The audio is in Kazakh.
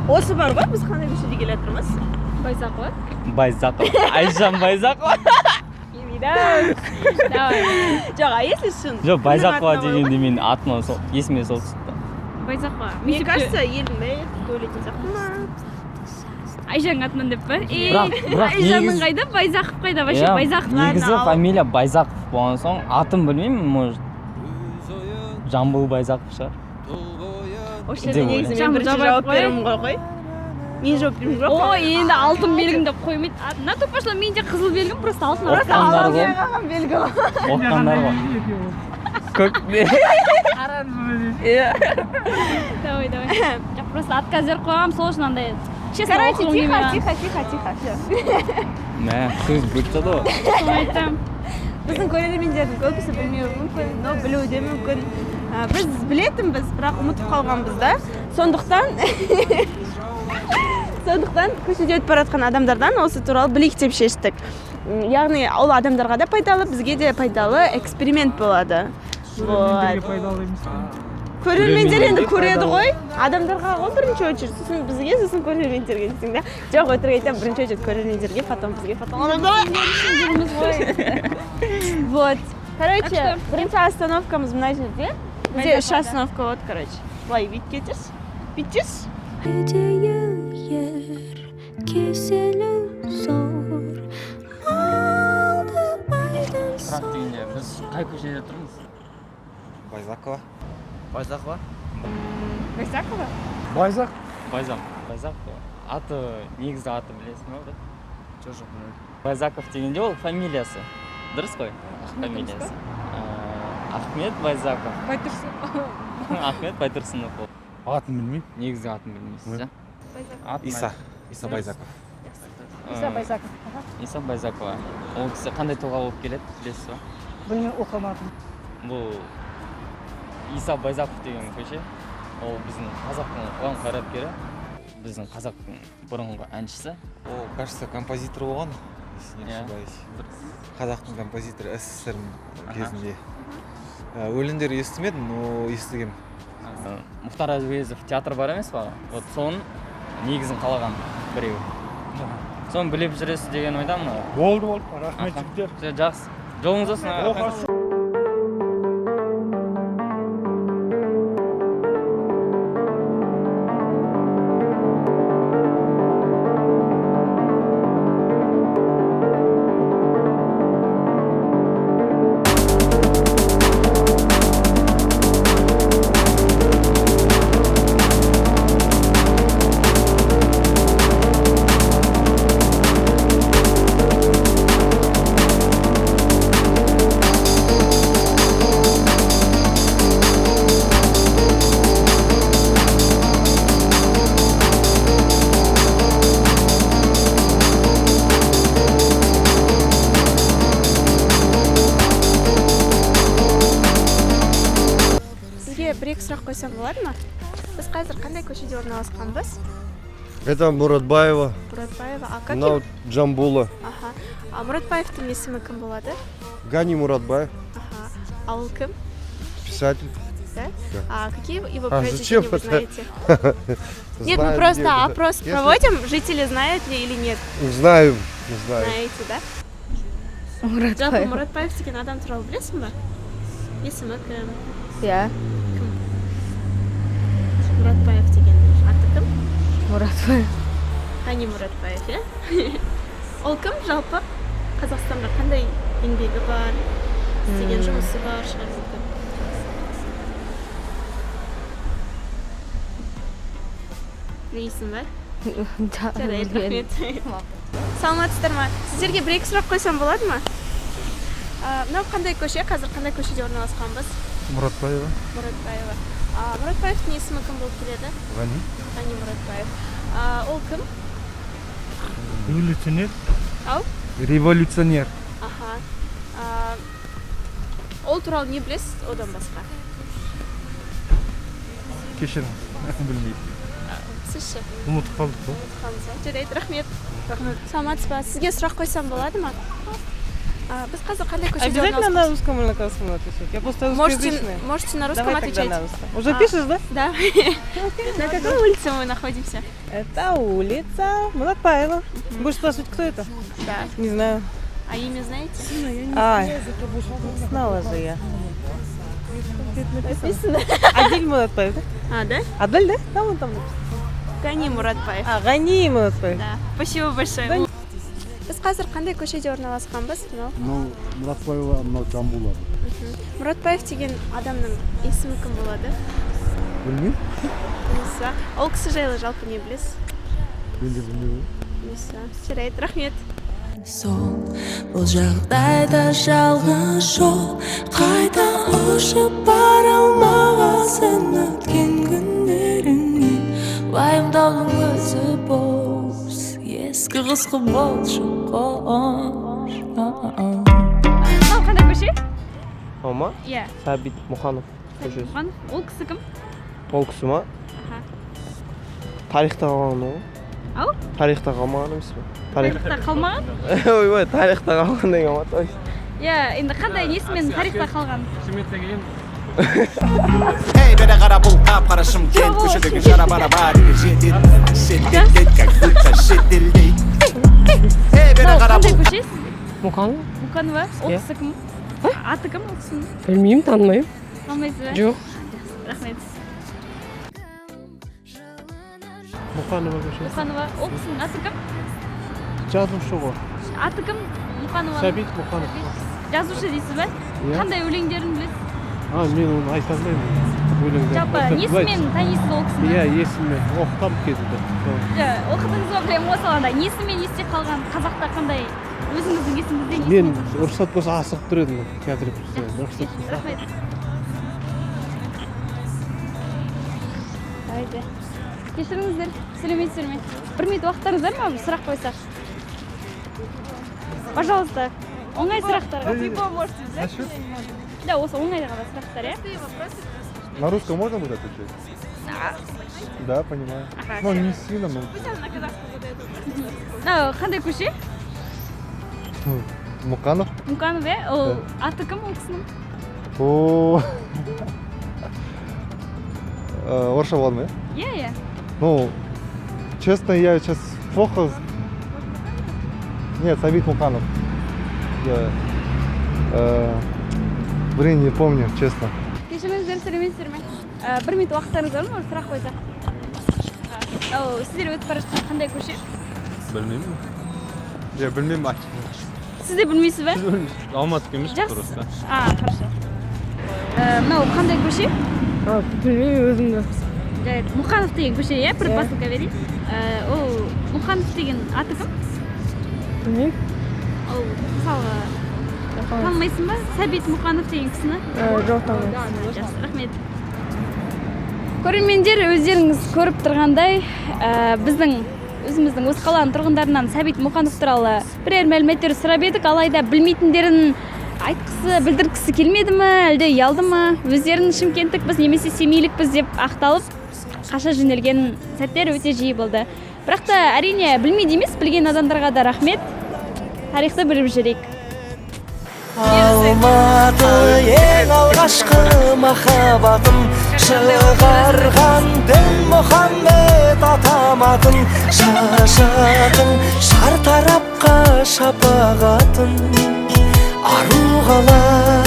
Осы бар ғой, біз қандай көшеде келе жатырмыз? Байзақова. Байзақова. Айжан Байзақова. Давай. Жоқ, а если шын? Жоқ, Байзақова Кімнің атына дегенде мен атыма сол есіме сол түсті. Байзақова. қойған? Мне кажется, елдің бәрі ойлайтын сияқты ма? Айжанның атынан деп па? Ей, Бірақ Айжанның негізі- қайда, Байзақов қайда? Вообще Иә, Байзақов. негізі Ладно, ал- фамилия Байзақов болған соң атын білмеймін, может, Жамбыл Байзақов шығар. Осы жерде Деп негізі мен ойлаймын. бірінші Жамбыл жауап жабайық қой. беруім ғой. Мен жауап беруім жоқ. Ой, енді алтын белгім деп қоймайды. На то пошло, мен де қызыл белгім, просто алтын. Оққандар ғой. Қалған белгі ғой. Оққандар ғой. Көк. Иә. Давай, давай. Жоқ, просто отказ беріп қойғанмын, сол үшін андай. Честно, Короче, оқығым тихо, келмей тихо, тихо, тихо. Всё. Мә, сөз бөліп тастады ғой. Соны айтамын. Біздің көрермендердің көбісі білмеуі мүмкін, но білуі де мүмкін. Біз білетінбіз, бірақ ұмытып қалғанбыз да. Сондықтан көшеде өтіп бара жатқан адамдардан осы туралы білейік деп шештік. Яғни ол адамдарға да пайдалы, бізге де пайдалы эксперимент болады. Вот. Пайдалы емес пе? Көрермендер енді көреді ғой, адамдарға ғой бірінші очередь, сосын бізге, сосын көрермендерге дейсің да. Жоқ, өтірік айтамын, бірінші очередь көрермендерге, потом бізге, потом адамдарға. Жүрміз ғой. Вот. Короче, Так что- бірінші остановкамыз мына жерде. Бізде үш остановка болады, короче. Былай бүйтіп кетесіз. Бүйтесіз. Ер кеселі зор Малдыбайдан Сұрақ дегенде біз қай көшеде тұрмыз? Байзакова. Байзақова. Байзақова? Байзақ. Байзақ. Байзақова. Аты, негізі аты білесің ба? Жоқ, жоқ, білмеймін. Байзақов дегенде ол фамилиясы. Дұрыс қой? Фамилиясы. Ахмет Байзақов. Байтұрсын. Ахмет Байтұрсынов ол. Атын білмеймін. Негізгі атын білмейсіз, иә? Атын Иса. Иса Байзаков. Иса Байзақов. Иса Байзақова. Ол кісі қандай тұлға болып келеді, білесіз ба? Білмей, оқымадым. Бұл Иса Байзақов деген көше. Ол біздің қазақтың қоғам қайраткері, біздің қазақтың бұрынғы әншісі. Ол, кажется, композитор болған, если не Иә. ошибаюсь. Дұрыс. Қазақтың композиторы СССР кезінде. Өлеңдер естімедім, но естігем. Мұхтар Әуезов театр бар емес па? Вот соның негізін қалаған біреу. Соны біліп жүресіз деген ойдамын. Болды, болды. Рахмет, Аха. жігіттер. Всё, жақсы. Жолыңыз болсын. Аға. Оқасы. Сізге бір екі сұрақ қойсам болады ма? Біз қазір қандай көшеде орналасқанбыз? Это Муратбаева, Мұратбаева. А как мынау Джамбула. Аха. А Мұратбаевтың есімі кім болады? Гани Муратбаев, Аха. А ол кім? писатель. Да? Да. А какие его А произведения зачем вы это? знаете? Нет, мы Знаю, просто где это. опрос Если- проводим, жители знают ли или нет. Знаю, знаю. Знаете, да? Жалпы Мұратбаев деген адам туралы білесің ба? Есімі кім? Иә. Кім? Мұратбаев деген аты кім? Мұратбаев. Ғани Мұратбаев, иә? Ол кім жалпы? Қазақстанға қандай еңбегі бар, істеген жұмысы бар шығар мүмкін. Білмейсің ба? Жарайды, рахмет. Саламатсыздар ма? Сіздерге бір екі сұрақ қойсам болады ма? Мынау қандай көше? Қазір қандай көшеде орналасқанбыз? Мұратбаева. Мұратбаева. Мұратбаевтың есімі кім болып келеді? Ғани. Ғани Мұратбаев. Ол кім? Революционер. Ау? Революционер. Аха. Ол туралы не білесіз одан басқа? Кешіріңіз. Білмеймін. Сіз ше? Ұмытып қалдық қой. Ұмытып қалдыңыз ба? Жарайды, рахмет. Рахмет. Саламатсыз ба? Сізге сұрақ қойсам болады ма? Біз қазір қандай көшеде Обязательно на орналасқанбыз? русском или на казахском отвечать? Я просто Можете, русскоязычная. можете на русском Давай тогда отвечать. на русском. Уже А. пишешь, да? Да. На какой улице мы находимся? Это улица Муратбаева. Будешь спрашивать, кто это? Да. Не знаю. А имя знаете? Ай, знала же я. Написано. Адель Муратбаев, да? А, да? Адель, да? Там вон там написано. Гани Муратбаев. А, Гани Муратбаев. Да. Спасибо большое. Да. Біз қазір қандай көшеде орналасқанбыз? Мынау. Мынау Мұратбаева, мынау Жамбула. Мұратбаев деген адамның есімі кім болады? Білмеймін. Білмейсіз ба? Ол кісі жайлы жалпы не білесіз? Мен де білмеймін. Білмейсіз ба? Жарайды, рахмет. Сол бұл жағдайда жалғыз жол, қайта ұшып бара алмағансың өткен күндеріңе. Уайымдаудың өзі бос, ескі құсқы болшы, қош. Мынау қандай көше? Ма? Иә. Сәбит Мұқанов көшесі. Мұқанов. Ол кісі кім? Ол кісі ма? Аха. Тарихта қалған ғой. Ау? Тарихта қалмаған емес пе? Тарих. Тарихта қалмаған? Ойбай, тарихта қалған деген ма? То есть. Иә, енді қандай несімен тарихта қалған? Эй, бері қара, бұл қап-қара Шымкент. Көшедегі жара бара бәріне жетеді. Шетелде, как будто шетелде. Эй, бері Мынау қара, қандай бұл көше? Мұқанов? Мұқанова. Ол Иә. кісі кім? Аты кім ол кісінің? Білмеймін, танымаймын. Танымайсыз ба? Жоқ. Рахмет. Мұқанова көшесі. Мұқанова. Ол кісінің аты кім? Жазушы ғой. Аты кім Мұқанованың? Сәбит Мұқанов. Жазушы дейсіз ба? Иә. Қандай өлеңдерін білесіз? А, мен оны айта алмаймын. Өлеңдерді. Жалпы несімен танисыз ол кісіні? Иә, есіммен оқығам кезінде. Сол. Иә, оқыдыңыз ба, білемін ғой, сол андай несімен есте қалған, қазақта қандай, өзіңіздің есіңізде Мен несімен? рұқсат болса асығып тұр едім қазір, рұқсат болса. Рахмет. Давайте. Кешіріңіздер, сәлеметсіздер ме? Бір минут уақыттарыңыз бар ма, бір сұрақ қойсақ? Пожалуйста, оңай сұрақтарға. Можете взять. Да, осы оңай ғана сұрақтар, иә. На русском можно будет отвечать? Да, понимаю. Ага. Ну, не сильно, но. Пусть она на казахском задает вопрос. Мынау қандай көше? Мұқанов. Мұқанов, иә. Ол аты кім ол кісінің? О. Орысша болады ма, иә? Иә. Ну, честно, я сейчас плохо. Нет, Сабит Муканов. Да. Блин, не помню, честно. Кешіріңіздер, сәлеметсіздер ме? Бір минут уақыттарыңыз бар ма, бір сұрақ қойсақ? Ау, сіздер өтіп бара жатқан қандай көше? Білмеймін. Иә, білмеймін. Сіз де білмейсіз ба? Алматынікі емес. Жақсы. Просто. А, хорошо. Мынау қандай көше? Білмеймін өзім де. Жарайды, Мұқанов деген көше, иә, бір Иә. посылка берейін. Ол Мұқанов деген аты кім? Білмеймін. Ол мысалға танымайсың ба Сәбит Мұқанов деген кісіні? Жоқ, танымаймын. Жақсы, рахмет. Көрермендер, өздеріңіз көріп тұрғандай, біздің өзіміздің осы қаланың тұрғындарынан Сәбит Мұқанов туралы бірер мәліметтер сұрап едік, алайда білмейтіндерін айтқысы, білдіргісі келмеді ме, әлде ұялды ма, өздерін шымкенттікпіз немесе семейлікпіз деп ақталып қаша жөнелген сәттер өте жиі болды. Бірақ та, әрине, білмейді емес, білген адамдарға да рахмет. Тарихты біліп жүрейік. Алматы, ең алғашқы махаббатым, шығарған Дінмұхаммед атам атын, шашатын шар тарапқа шапағатын ару қала.